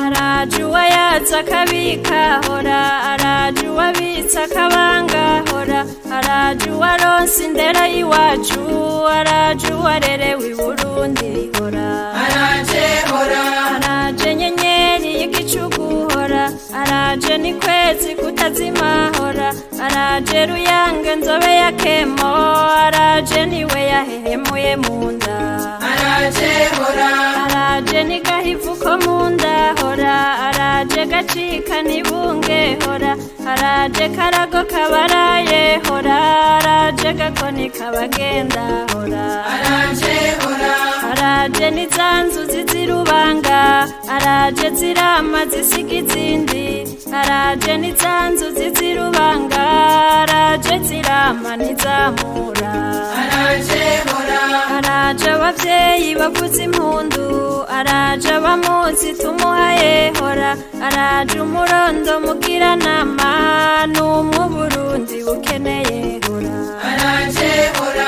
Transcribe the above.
Araje uwayatse akabika hora, araje uwabitse akabanga hora, araje uwaronse indero y'iwacu, araje uwarerewe i Burundi hora. Araje hora. Araje nyenyeri y'igicugu hora, araje ni kwezi kutazima hora, araje ruyange nzobe ya kemo, araje niwe yahehemuye mu nda. Araje hora. Araje ni gahivu ko mu nda hora, araje gacika nibunge hora, araje karago kabaraye hora, araje gakoni kabagenda hora. Araje hora. Araje ni za nzuzi z'irubanga, araje zirama zisiga izindi, araje ni za nzuzi z'irubanga, araje zirama ntizamura. Araje hora. Araje abavyeyi bavuza impundu, araje abamuzi tumuhaye hora, araje umurondo mugiranama n'umwe Burundi bukeneye hora. Araje hora.